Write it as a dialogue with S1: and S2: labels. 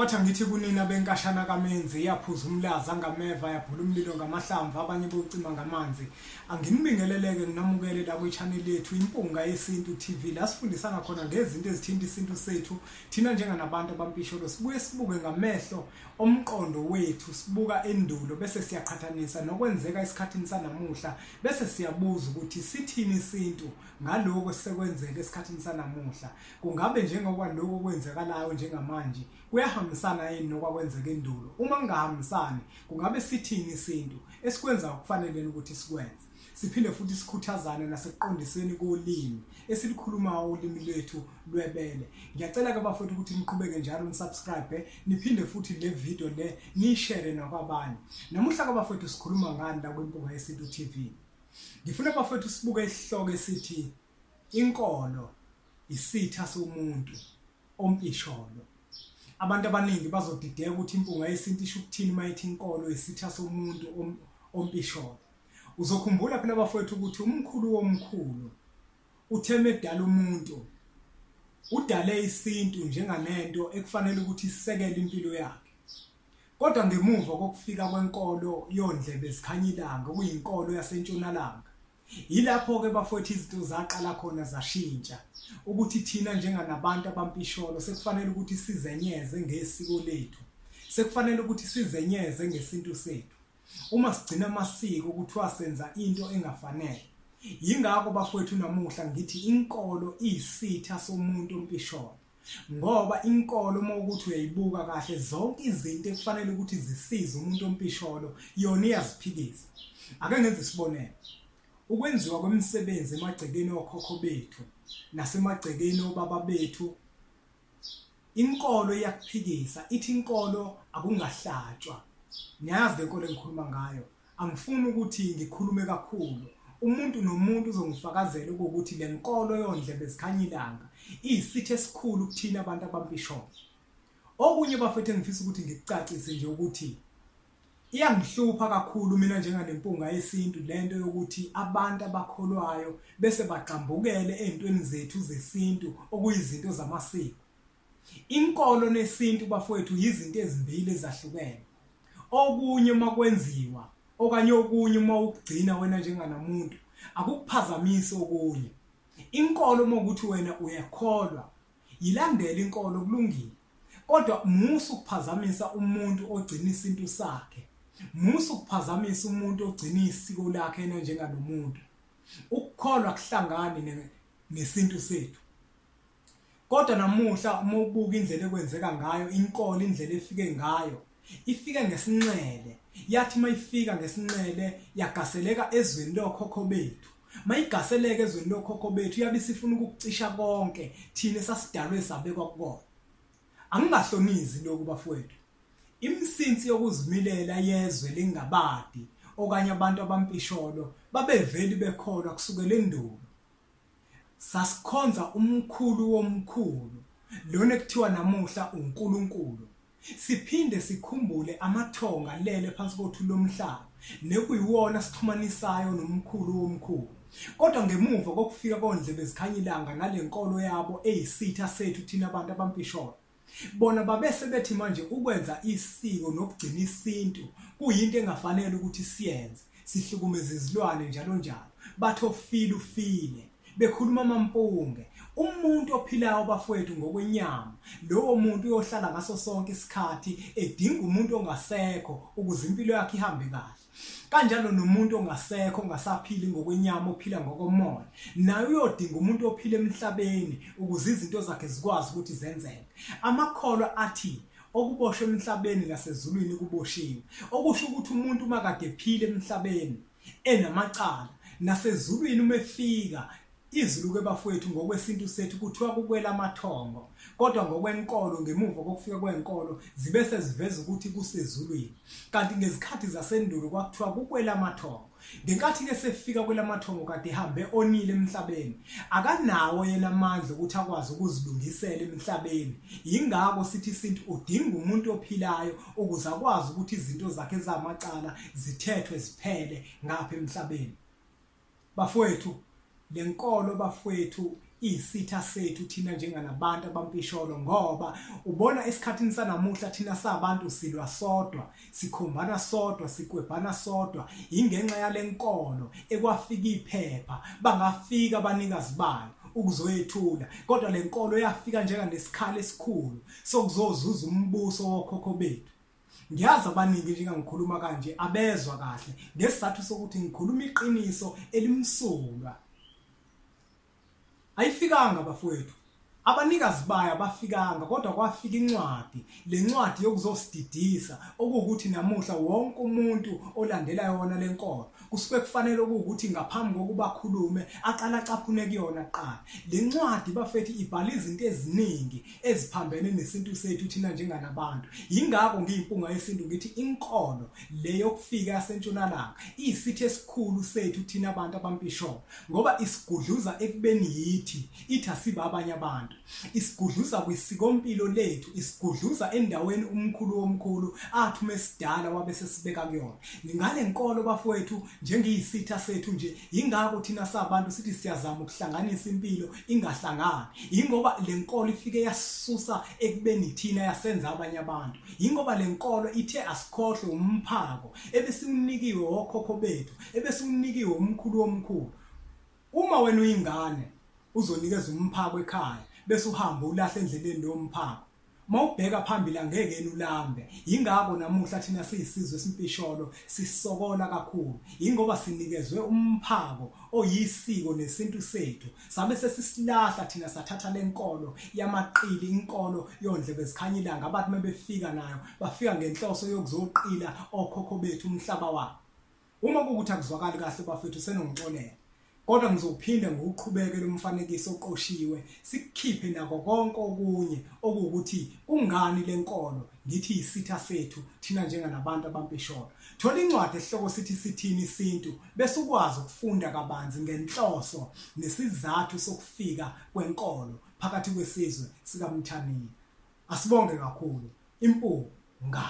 S1: Bathi angithi kunina benkashana kaMenzi iyaphuza umlaza ngameva yaphula umlilo ngamahlamvu abanye bocima ngamanzi. Anginibingeleleke nginamukele la kwi-channel yethu Impunga Yesintu TV la sifundisana khona ngezinto ezithinta isintu sethu thina njenganabantu abampisholo sibuye sibuke ngamehlo omqondo wethu sibuka endulo bese siyaqhathanisa nokwenzeka esikhathini sanamuhla bese siyabuza ukuthi sithini isintu ngaloko sekwenzeka esikhathini sanamuhla kungabe njengokwaloko okwenzekalayo njengamanje kuyahambisana yini nokwakwenzeka endulo. Uma kungahambisani kungabe sithini isintu esikwenza kufanele ukuthi sikwenze. Siphinde futhi sikhuthazane nasekuqondiseni kolimi esilikhulumayo ulimi lwethu lwebele. Ngiyacela ke bafowethu ukuthi niqhubeke njalo nisubscribe niphinde futhi le video le nishare nakwabanye. Namuhla ke bafowethu sikhuluma ngani la kwiMpunga Yesintu TV. Ngifuna bafowethu sibuke isihloko esithi inkolo isitha somuntu ompisholo. Abantu abaningi bazodideka ukuthi Impunga Yesintu isho ukuthini mayithi inkolo isitha somuntu ompisholo. Uzokhumbula phela bafowethu ukuthi umkhulu womkhulu utheme edala umuntu udale isintu njenganento ekufanele ukuthi isekele impilo yakhe. Kodwa ngemuva kokufika kwenkolo yondlebe zikhanyilanga okuyinkolo yaseNtshonalanga, yilapho ke bafowethu izinto zaqala khona zashintsha ukuthi thina njenganabantu abampisholo sekufanele ukuthi sizenyeze ngesiko lethu, sekufanele ukuthi sizenyeze ngesintu sethu. Uma sigcina amasiko kuthiwa senza into engafanele. Yingakho bafowethu namuhla ngithi inkolo iyisitha somuntu ompisholo, ngoba inkolo uma ukuthi uyayibuka kahle zonke izinto ekufanele ukuthi zisize umuntu ompisholo yona iyaziphikisa. Ake ngenze isibonelo. Ukwenziwa kwemisebenzi emagcekeni okhokho bethu nasemagcekeni obaba bethu, inkolo iyakuphikisa, ithi inkolo akungahlatshwa. Niyazi le nkolo engikhuluma ngayo, angifuni ukuthi ngikhulume kakhulu. Umuntu nomuntu uzongifakazela ukuthi le nkolo yondlebe zikhanyilanga iyisitha esikhulu kuthina abantu abampisholo. Okunye bafethu engifisa ukuthi ngikucacise nje ukuthi iyangihlupha kakhulu mina njenganempunga yesintu lento yokuthi abantu abakholwayo bese bagxambukele ezintweni zethu zesintu okuyizinto zamasiko. Inkolo nesintu bafowethu yizinto ezimbili ezahlukene. Okunye makwenziwa okanye okunye uma ukugcina wena njenganamuntu akukuphazamisi okunye. Inkolo uma ukuthi wena uyakholwa yilandele inkolo kulungile, kodwa musu ukuphazamisa umuntu ogcina isintu sakhe, musu ukuphazamisa umuntu ogcina isiko lakhe yena njenganomuntu. Ukukholwa kuhlangani nesintu sethu. Kodwa namuhla uma ubuka indlela ekwenzeka ngayo inkolo, indlela efike ngayo, ifike ngesinxele. Yathi mayifika ngesinxele yagaseleka ezweni lokhokho bethu. Mayigaseleka ezweni lokhokho bethu yabe isifuna ukukucisha konke thina sasidalwe sabekwa kukona. Angingahlonizi lokhu bafowethu. Imisinsi yokuzimilela yezwe lengabadi okanye abantu abampisholo babeveli bekholwa kusukela endulo. Sasikhonza umkhulu womkhulu lona ekuthiwa namuhla uNkulunkulu. Siphinde sikhumbule amathonga lele phansi kothuli lomhlaba nekuyiwona sixhumanisayo nomkhulu womkhulu. Kodwa ngemuva kokufika kondlebe zikhanyilanga nalenkolo yabo eyisitha sethu thina abantu abampisholo, bona babese bethi manje ukwenza isiko nokugcina isintu kuyinto engafanele ukuthi siyenze, sihlukumeze izilwane njalo njalo. Bathi ofile ufile, bekhuluma amampunge. Umuntu ophilayo bafowethu ngokwenyama, lowo muntu uyohlala ngaso sonke isikhathi edinga umuntu ongasekho ukuze impilo yakhe ihambe kahle. Kanjalo nomuntu ongasekho ongasaphili ngokwenyama ophila ngokomoya, naye uyodinga umuntu ophila emhlabeni ukuze izinto zakhe zikwazi ukuthi zenzeke. Amakholwa athi okuboshwe emhlabeni nasezulwini kuboshiwe, okusho ukuthi umuntu uma kade ephila emhlabeni enamacala, nasezulwini uma efika izulu ke bafowethu ngokwesintu sethu kuthiwa kukwela amathongo, kodwa ngokwenkolo ngemuva kokufika kwenkolo zibe seziveza ukuthi kusezulwini, kanti ngezikhathi zasendulo kwakuthiwa kukwela amathongo. Ngenkathi ke sefika kwelamathongo kade ehambe onile emhlabeni, akanawo yena amandla ukuthi akwazi ukuzilungisela emhlabeni. Yingakho sithi isintu udinga umuntu ophilayo ukuze akwazi ukuthi izinto zakhe zamacala zithethwe ziphele ngapha emhlabeni. Bafowethu, Lenkolo bafowethu isitha sethu thina njenganabantu abampisholo, ngoba ubona esikhathini sanamuhla thina sabantu silwa sodwa, sikhombana sodwa, sikwebhana sodwa ingenxa yalenkolo ekwafika iphepha bangafika abanikazi bayo ukuzoyethula, kodwa lenkolo yafika njenganesikhala esikhulu sokuzozuza umbuso wokhokho bethu. Ngiyazi abaningi njengangikhuluma kanje abezwa kahle ngesizathu sokuthi ngikhuluma iqiniso elimsulwa. Ayifikanga bafowethu, abanikazi bayo abafikanga, kodwa kwafika incwadi, lencwadi yokuzosididisa okuwukuthi namuhla wonke umuntu olandela yona lenkolo kusuke kufanele ukuthi ngaphambi kokuba akhulume aqala acaphune kuyona kuqala. Lencwadi bafethu ibhala izinto eziningi eziphambene nesintu sethu thina njenganabantu. Yingakho ngiyimpunga yesintu ngithi inkolo le yokufika yaseNtshonalanga iyisitha esikhulu sethu thina abantu abampisholo, ngoba isigudluza ekubeni yithi, ithi asiba abanye abantu, isigudluza kwisikompilo lethu, isigudluza endaweni umkhulu womkhulu athi mesidala wabe sesibeka kuyona. Ngale nkolo bafowethu njengiyisitha sethu nje, yingakho thina sabantu sithi siyazama ukuhlanganisa impilo ingahlangani, yingoba lenkolo ifike yasusa ekubeni thina yasenza abanye abantu, yingoba lenkolo ithe asikhohle umphako ebesiwunikiwe wokhokho bethu, ebesiwunikiwe umkhulu womkhulu. Uma wena uyingane uzonikeza umphako ekhaya bese uhamba ulahle endleleni lo mphako, mawubheka phambili angeke ulambe. Yingakho namuhla thina siyisizwe esimpisholo sisokola kakhulu, ingoba sinikezwe umphako oyisiko nesintu sethu, sabe sesisilahla thina sathatha lenkolo yamaqili, inkolo yondlebe zikhanya ilanga. Abantu mebefika nayo bafika ngenhloso yokuzoqila okhokho bethu umhlaba wabo. Uma kukuthi akuzwakali kahle bafethu senongixolela, kodwa ngizophinda ngiwuqhubeke lo mfanekiso oqoshiwe sikukhiphe nako konke okunye okuwukuthi kungani lenkolo ngithi isitha sethu thina njenganabantu abampisholo. Thola incwadi esihloko sithi sithini isintu bese ukwazi ukufunda kabanzi ngenhloso nesizathu sokufika kwenkolo phakathi kwesizwe sikaMthaniya. Asibonge kakhulu. Impunga.